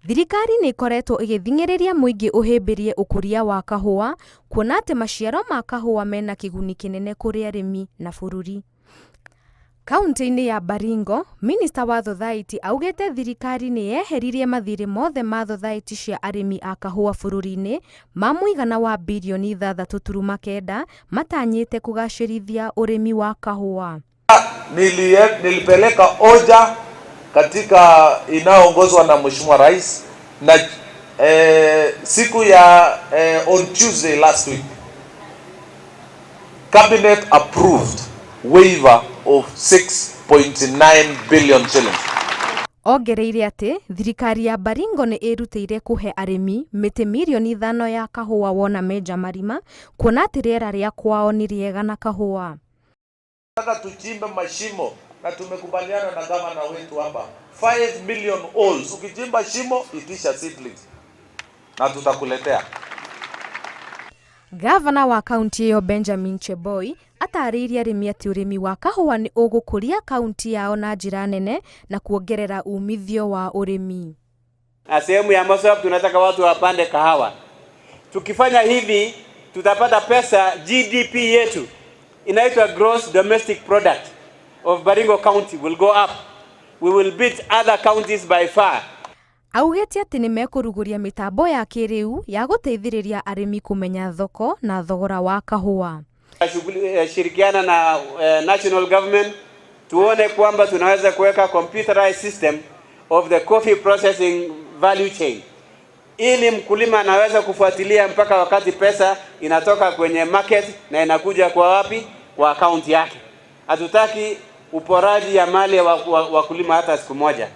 Thirikari nĩ ĩkoretwo ĩgĩthing'ĩrĩria mũingĩ ũhĩmbĩrie ũkũria wa kahũa kuona atĩ maciaro ma kahũa mena kĩguni kĩnene kũrĩ arĩmi na bũrũri. Kauntĩ-inĩ ya Baringo, minista wa thothaitĩ augĩte thirikari nĩ yeheririe mathirĩ mothe ma thothaitĩ cia arĩmi a kahũa bũrũri-inĩ ma mũigana wa birioni 6.9 matanyĩte kũgacĩrithia ũrĩmi wa kahũa. Nilipeleka hoja katika inayoongozwa na Mheshimiwa Rais na siku ya on Tuesday last week, cabinet approved waiver of 6.9 billion shillings. Ongereire atĩ thirikari ya Baringo nĩ ĩrutĩire kũhe arĩmi mĩtĩ mirioni 5 ya kahũa wona menja marima, kuona atĩ rĩera rĩa kwao nĩ rĩega na kahũa. Nataka tuchimbe mashimo na tumekubaliana na gavana wetu hapa, 5 million holes. Ukichimba shimo, itisha seedlings na tutakuletea. Gavana wa kaunti ĩyo Benjamin Cheboi atarĩirie arĩmi atĩ ũrĩmi wa kahũa nĩ ũgũkũria kaunti yao na njĩra nene na kuongerera umithio wa ũrĩmi. Na sehemu ya Mosop tunataka watu wapande kahawa. Tukifanya hivi, tutapata pesa. GDP yetu, inaitwa gross domestic product, of Baringo County will go up. We will beat other counties by far. Augĩte atĩ nĩ mekũrugũria mĩtambo ya kĩrĩu ya gũteithĩrĩria arĩmi kũmenya thoko na thogora wa kahũa. Shirikiana na national government tuone kwamba tunaweza kuweka computerized system of the coffee processing value chain ili mkulima anaweza kufuatilia mpaka wakati pesa inatoka kwenye market na inakuja kwa wapi? Kwa akaunti yake. Hatutaki uporaji ya mali ya wakulima hata siku moja.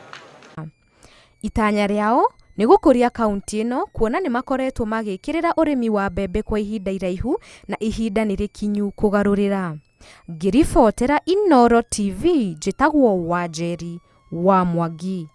Itanya rĩao nĩ gũkũria kaunti ĩno kuona nĩ makoretwo magĩkĩrĩra ũrĩmi wa mbembe kwa ihinda iraihu na ihinda nĩ rĩkinyu kũgarũrĩra. Ngĩribotera Inooro TV, njĩtagwo Wanjeri wa Mwangi.